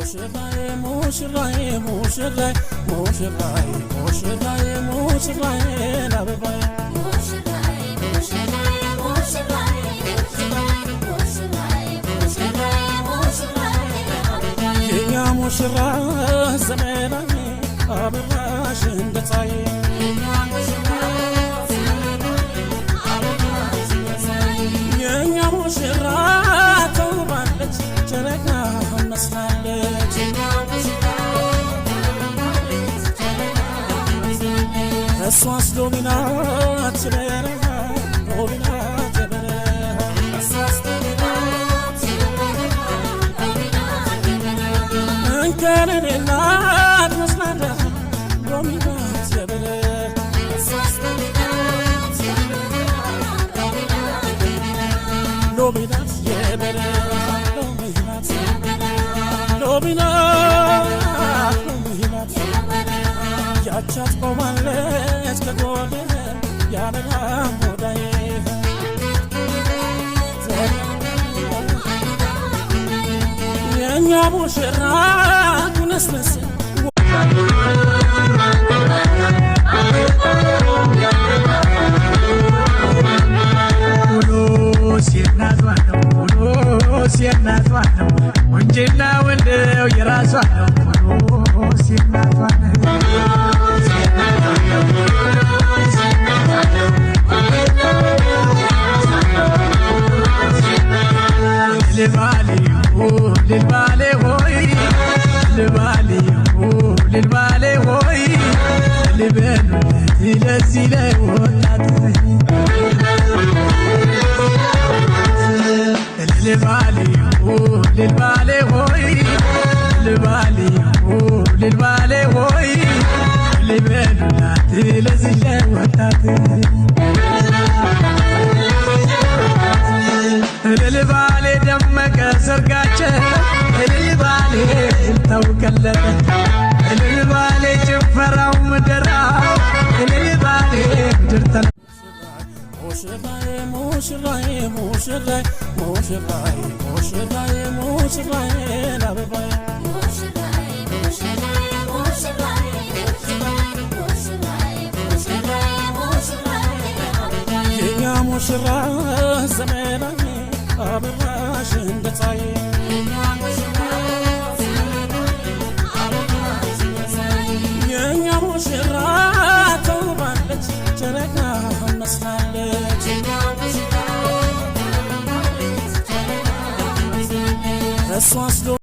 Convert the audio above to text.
ሙሽራዬ ሙሽራዬ ሙሽራዬ ሙሽራዬ ሙሽራዬ ሙሽራዬ አበባዬ። የኛ ሙሽራ ዘመናዊ አበራሽ እንደ ፀሐይ። የኛ ሙሽራ ተውባለች፣ ጨረቃ መስላለች። እሷስ ሎሚ ናት በረሃ፣ ሎሚ ናት በረሃ። እንከን የሌላት መስላለች፣ ሎሚ ናት በረሃ። ሎሚ ናት የበረሃ፣ ሎሚ ናት፣ ሎሚ ናት፣ ሎሚ ናት። ያቻት ቆማለች ከጎኔ ያለላ ሙዳዬ። የእኛ ሙሽራ ኩንስንስ። ውሎስ የእናቷ ነው፣ ውሎስ የእናቷ ነው፣ ቁንጅና ወንደው የራሷ ነው፣ ውሎስ የእናቷ ነው። ልባሌ ልባሌ ሆይ ልባሌ ልባሌ ሆይ ልበሉለት ለዚህ ለወጣት ልባሌ ልባሌ ሆይ ልባሌ ልባሌ ሆይ ልበሉላት ለዚህ ለወጣት። እልል ባሌ ደመቀ ሰርጋቸው፣ እልል ባሌ እልልታው ቀለጠ፣ እልል ባሌ ጭፈራው ምድራው፣ እልል ባሌ ምድር ተና። ሙሽራዬ ሙሽራዬ ሙሽራዬ ሙሽራዬ ሙሽራዬ ሙሽራዬ አበባዬ። የኛ ሙሽራ ዘመናዊ አበራሽ እንደ ፀሐይ። የኛ ሙሽራ ተውባለች፣ ጨረቃ መስላለች። እሷስ